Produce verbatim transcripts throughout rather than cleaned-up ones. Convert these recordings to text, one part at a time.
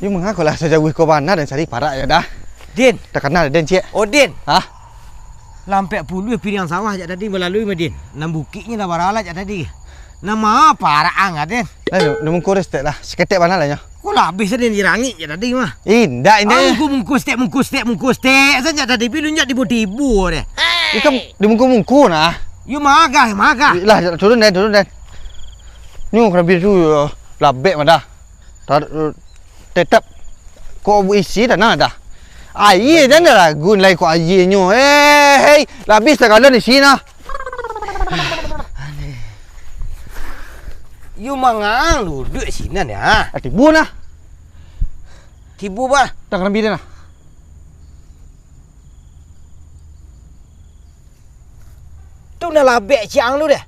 Yo, manga ko lah sajauah ko bana den cari parak yo dah. Din. Takana den, ciek. Oh, Din. Hah? Lah ampek puluah piriang sawah jak tadi balalui mah, Din. Nan bukiknyo lah baralah jak tadi. Nan ma parak ang, Din? Lah, nu, nu mungkur stek lah. Saketek bana lah nyo. Ko lah abih sa den dirangik jak tadi mah. Indak, indak. Ang mungkur-mungkur stek, mungkur stek, mungkur stek. Sa jak tadi pi lunjak tibo-tibo deh. Ikam dimungkur-mungkur nah. Yo, magah, magah. Lah, turun den, turun den. Nyo kurang lebih tu, labek mah dah. Tar-, tetap ko isi tanah dah. Aia jan ragu lai ko aianyo. Eh, hei, lah abih sagalon di siko nah. Yo, manga ang duduak sinan yo. Ah, tibo nah. Tibo bah. Tang rambi den nah. Tu nan labek ciek ang tu deh.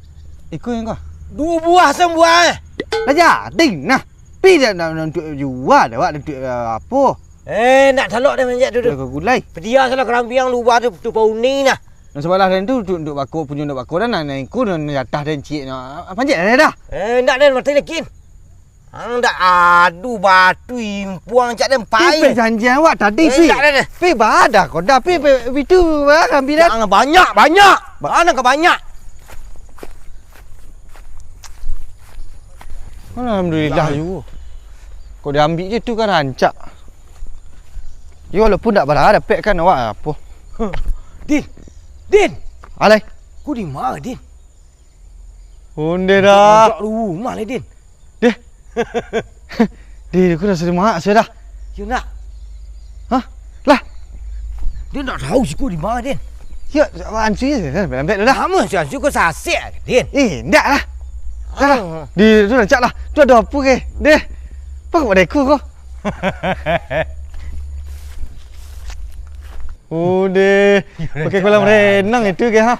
Iko nan ko? Duo buah sambuah eh. Lah jadi nah. Pi dak nak untuak jua dek awak, untuak, eh, apo? Eh, nak talok deh manjak tu tu. Untuak gulai. Padia salah karambia ang lubah tu, tu pauni nah. Nan sabalah den tu untuak, untuak bako, punyo untuak bako dah, nan, nan iko nan jatah den ciek nah. Panjak dah dah. Eh, ndak den, mati lakin. Ang dak adu batu impuang cak den pai. Pi janjian awak tadi, eh, pi. Indak den. Pi badah ko dah, pi, pi, pi tu, ah, ambiak dah. Jangan banyak, banyak. Ba- Mana ka banyak? Alhamdulillah, lah. Yo. Kok diambiak je tu kan rancak. Yo, walaupun dak bara dapek kan awak apo. Din. Din. Alai. Ko di ma, Din? Onde dah. Mancak rumah lah, Din. Deh. Deh, aku dah semak sudah. Yo nak. Hah? Lah. Dia nak tahu siko di mana, Din. Yo, ansu je, lembek dulu dah. Lama si ansu ko sasek, Din. Eh, ndak lah. Dah lah. Ah. Di tu rancak lah. Tu ada apa ke? Deh. Apa kau pada aku kau? Udah. Pakai kolam renang itu ke, ha?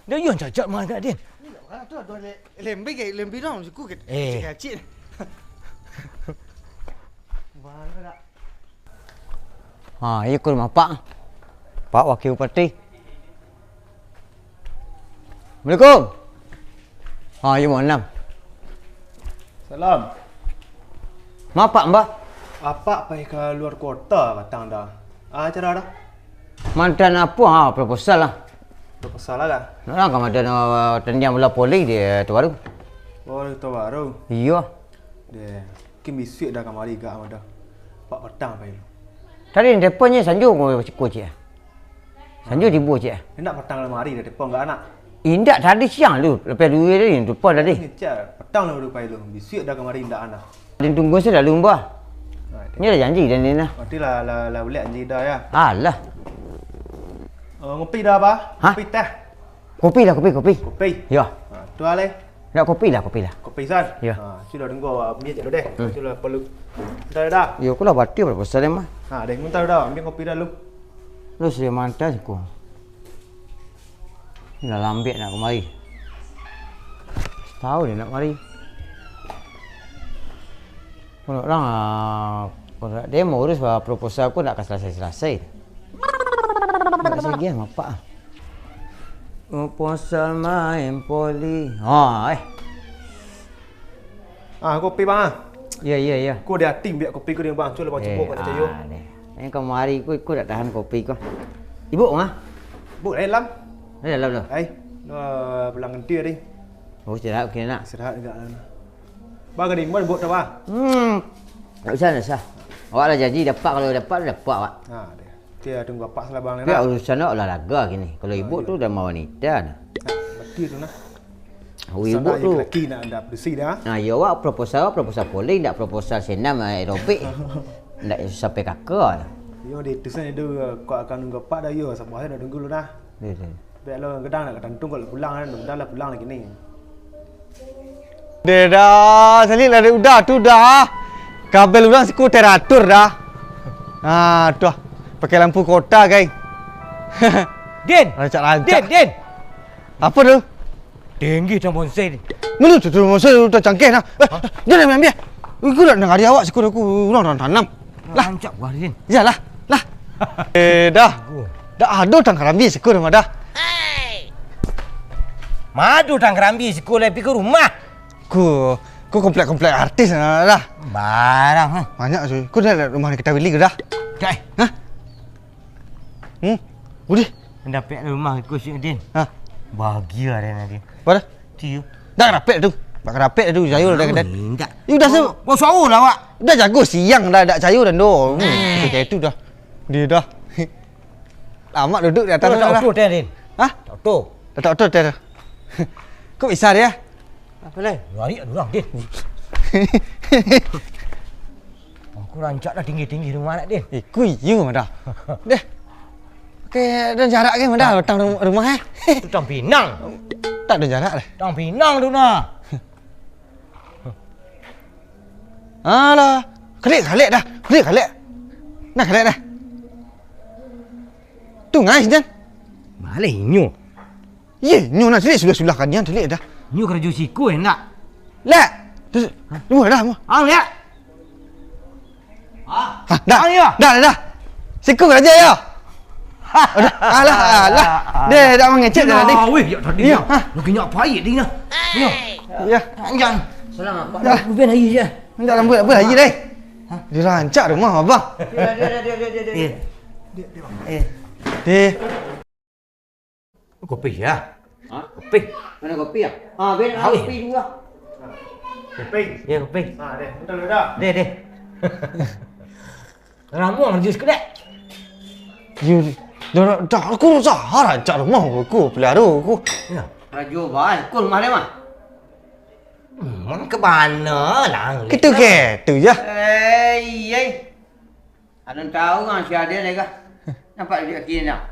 Dah, yo, cacat mah agak, Din. Indak, tu ada le-, lembing ke, lembing dong, suku ke, eh, kecil-kecil. Mana dak? Ha, iyo ko rumah Pak. Pak Wakil Bupati. Assalamualaikum. Ha, iyo, Mak Anam. Salam. Ma Apak, Mbah? Apak pai ka luar kota patang dah. Ah, acara dah? Mantan apo? Ha, proposal lah. Proposal lah kah? Nah, ka mantan, ah, tandiang bola voli di, eh, Kota Baru. Oh, di Kota Baru. Iyo. Deh, mungkin bisuak dah kamari gak mah dah. Apak patang pai lu. Tadi teleponyo Sanjo ko, ko ciek. Sanjo tibo ciek. Indak patang lamari dah telepon gak anak. Indak, tadi siang tu, lepas duo tadi, lupo tadi. Ni ciek, patang lah baru pai lu. Bisuak dah kamari indak anak. Din tunggu sajo dalu, Mbah. Nyo lah janji dan ni nah. Berarti lah, lah, lah buliak janji dah ya. Alah. Eh, ngopi dah, Bah? Hah? Ngopi teh. Kopi lah, kopi, kopi. Kopi? Yo. Ha, tu alai. Nak kopi lah, kopi lah. Kopi san? Yo. Ha, sudah tunggu, ah, ambiak dulu deh. Hmm. Sudah perlu. Dah, dah. Yo, aku lah batia pada pasal dia mah. Ha, deh, muntah dah. Ambiak kopi dah lu. Lu sudah mantas aku. Lah lambek nak kamari. Tahu dia nak mari. Kalau orang, ah, kalau dia mau urus, ah, proposal aku nak ka selesai-selesai. Nak saya gian apa? Proposal main poli. Ha, eh. Ah, kopi, Bang, ah. Ya, ya, ya. Ko di ati biak kopi ko di Bang Cul, Bang Cebok, Bang Cayo. Ni kamari ko, ko dak tahan kopi ko. Ibuk, Bang, ah? Ibuk, eh, dalam. Eh, dalam, dalam. Ai, pulang ganti tadi. Oh, istirahat, okey, nak. Istirahat juga lah. Bang, ka di ma Ibuk tu, Bang? Hmm. Tak usah, tak usah. Awak lah janji dapat, kalau dapat, dapat awak. Ha, deh. Dia tunggu apak salah bang ni. Urusan awak olahraga kini. Kalau Ibuk tu dah mau wanita dah. Nah, berarti tu nah. Wih, Ibuk tu. Laki nak anda produksi dah. Nah, yo awak proposal, proposal polling, ndak proposal senam, eh, aerobik. Ndak sampai kaka lah. Yo, di tu sana tu, kau akan tunggu apak dah, yo. Sabar saja, dah tunggu lu dah. Yo, yo. Biar lo gedang nak tantung kalau pulang kan, udah lah pulang lagi ni. Deh dah, salik lah deh, udah tu dah. Kabel urang siko teratur dah. Ah, tuh. Pakai lampu kota, guys. Din! Rancak-rancak. Din, Din! Apa tu? Tinggi tang bonsai ni. Mana tu, tu bonsai tu tacangkeh nah. Eh, jangan ambil, ambil. Aku nak dengar dia awak siko aku urang, urang tanam. Lah. Rancak buah, Din. Iyalah, lah. Eh, dah. Dah ado tang karambia siko dah mah dah. Madu tang karambia siko lai pi ka rumah. Ko, ko komplek-komplek artis lah. Barang, ha. Banyak cuy. Ko dah rumah ni kita beli ko dah. Cak, eh. Hah? Hmm? Udah. Dapek rumah ko si Din. Ha. Bahagia dah Din. Pada? Tiu. Dah rapek tu. Bak rapek tu sayur dah kedai. Indak. Ya udah se. Kau suau lah awak. Udah jago siang dah dak sayur dan doh. Hmm. Kayak itu dah. Dia dah. Lama duduk di atas. Kau tak dah. Utuh teh Din. Hah? Tak utuh. Tak utuh teh. Kok bisa dia? Apa lai? Lari ado urang Din. Aku rancak dah tinggi-tinggi rumah nak Din. Eh, ku iyo mah dah. Deh. Oke, dah jarak ke mah dah tang rum-, rumah eh. Tu tang pinang. Tak ada jarak dah. Tang pinang tu nah. Alah, kalik, kalik dah. Kalik, kalik. Nah, kalik dah. Tu ngais jan. Maleh inyo. Ye, nyo nak calik sudah-sudah kan nian calik dah. Nyo karajo siko eh nak. Lek. Tu, dua dah. Ang lek. Ah, dah. Ang ya. Dah, dah, dah. Siko karajo ya. Alah, alah. Deh, dah mangecek dah tadi. Weh, ya tadi. Ya. Lagi nyak pahit dia. Ya. Ya. Anjang. Salam apa? Dah. Bukan air je. Minta lampu apa lagi deh? Dia rancak rumah abang. Dia, dia, dia, dia, dia, dia. Eh. Eh. Deh. Kopi ya? Ha? Kopi. Mana kopi ya? Ah, ben ah, kopi juga. Kopi. Ya, kopi. Ah, deh, betul dah. Deh, deh. Ramuang jus kedek. Yo, dah, dah, aku usaha rancak rumah aku, pelihara aku. Ya. Rajo bah, aku rumah dia mah. Hmm, ke mana lah? Kitu ke, tu ya. Eh, iya. Alun tahu kan si Adil ni kah? Nampak dia kini nak.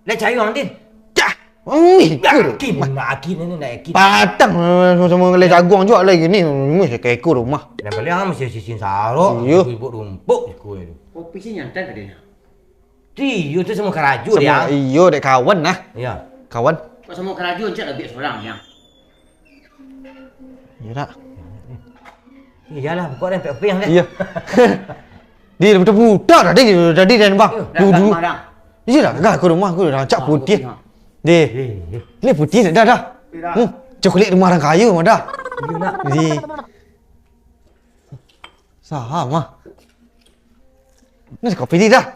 Dah cari orang Din. Dah. Ui, yakin, yakin ni nak yakin. Patang sama-sama ngelai jaguang juga lagi ni. Mesti ke ekor rumah. Dan paling ah mesti sisin sarok, iyo. Ibu rumpuk siku itu. Kopi sih nyantai tadi. Ti, iyo tu sama karajo dia. Iyo, dek kawan lah. Iya. Kawan. Kok sama karajo encak lebih seorang ya. Iya tak? Iyalah, pokok dia pek-pek dia. Iya. Dia dah putar-putar tadi, tadi dia nampak. Dulu. Iya dah, gah ke rumah aku dah cak putih. Deh. Ni putih dah dah. Hmm, coklat rumah orang kaya mah dah. Iya nak. Di. Saha mah. Ni kopi ni dah.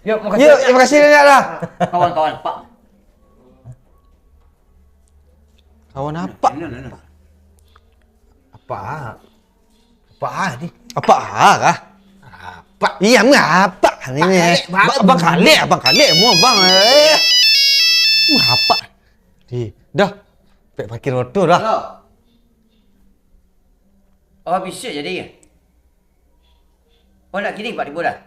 Yo, makasih. Yo, terima kasih banyak dah. Kawan-kawan, Pak. Kawan apa? Apa? Apa ah ni? Apa ah kah? Apa? Iya, mah apa ni? Abang Khalid, Abang Khalid, mau Abang eh. Mah apa? Di, dah. Pek parkir motor dah. Halo. Oh, bisa jadi ya? Oh, nak kini Pak tibo dah?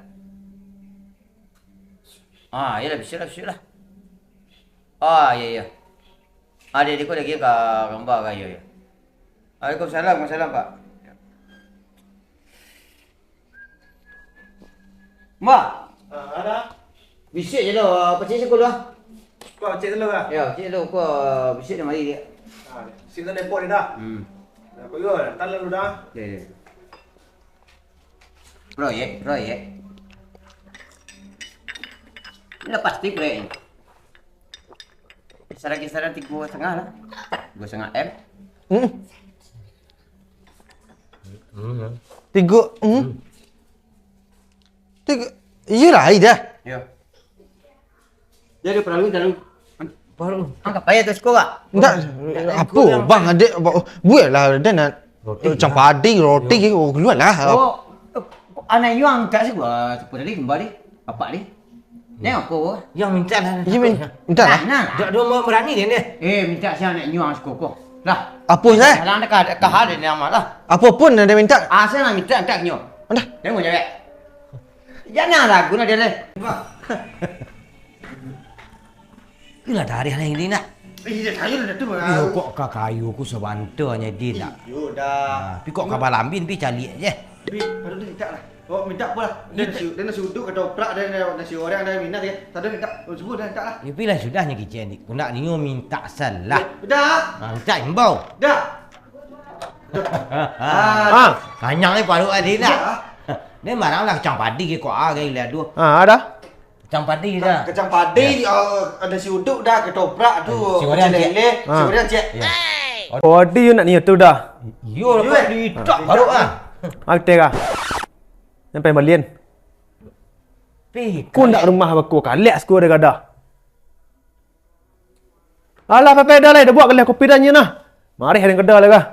Ah, iyalah, bisa lah, bisa lah. Ah, iya, iya. Ah, dia, dia kau lagi ka gambar ka, iya, iya. Waalaikumsalam, waalaikumsalam, Pak. Mbah. Ah, ada. Bisik je lo, pacik siko lo. Kau pacik dulu kah? Ya, pacik dulu, kau bisik dah mari dia. Ah, siko depok dia dah. Hmm. Dah, kau yo, datang lalu dah. Ya, ya. Proyek, proyek. Ini lah pasti proyeknya. Kisaran-kisaran tigo setengah lah. Dua setengah M. Hmm. Hmm. Tigo, hmm. Hmm. Tigo, iyalah, dah. Ya. Dia ada perahu dalam. Baru. Angkat payah tu siko, Pak. Ndak, apa, Bang, adik, buatlah, dia nak, roti, campur lah. Roti, oh, keluar lah. Oh, anak yuang tak siko, ah, siapa tadi, kembar ni? Bapak ni? Ni apa, Bang? Yang minta lah. Iya, min-, minta lah. Nah, nah. Dia, dia mau berani dia ni. Eh, minta siang nak nyuang siko ko. Lah. Apa, Seh? Dalam dekat, dekat hal dia ni amat lah. Apa pun dia minta. Ah, saya nak minta, minta nyuang. Dah. Tengok je, Bek. Jangan ragu lah dia ni. Itulah darah lah ini nak. Eh, dia kayu dah tu, Bang. Iyo, kok ka kayu ku sabanta nya, Din, nak. Iyo, dah. Ah, tapi kok ka balambin, pi caliak je. Tapi, aduh, tu minta lah. Oh, minta apa lah? Dia nasi, dia nasi uduk, ketoprak, dia nasi goreng, dia minat, dia. Tak ada minta. Oh, semua dah minta lah. Ya, pi lah sudah nya kicen, Dik. Ku nak nio minta salah. Dah. Ah, minta imbau. Dah. Ah, kanyang ni paruik tadi nak. Dah. Ni barang lah kacang padi ke kok ah, gaya lihat dua. Ah, ada. Kacang padi dah. Kacang padi, ah, nasi uduk dah, ketoprak tu, Si goreng, pecel Cik. Lele, si Ah. Goreng, Cik. Ya. Odi yo nak nio tu dah. Yo, lepas di tak baru ah. Aku tega. Sampai balian. Pi, Ku ndak rumah baku kalek sku ada gada. Alah, pepe dah lai, dah buat kalek kopi dah nyo nah. Marih ada gada lai kah?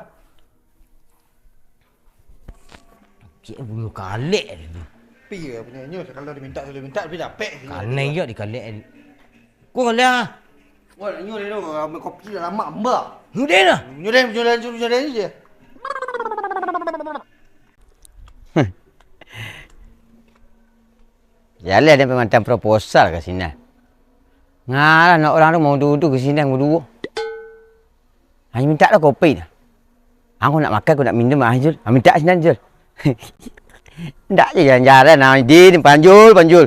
Cik bulu kalek tu. Pi ya punya nyo, kalau diminta sudah minta, tapi dapek. Kanai yo dikalek. Ku kalek ah. Wah, nyo dia tu, ambil kopi dah lama, amba. Udah lah. Nyo dia, nyo dia, nyo dia je. Jaleh den pamantang proposal ka sinan. Ngalah nak urang tu mau duduak ka sinan baduo. Hanyo mintak lah kopi dah. Aku nak makan, aku nak minum ah Jul. Ah, mintak sinan Jul. Ndak je jalan-jalan ah, Din, panjul, panjul.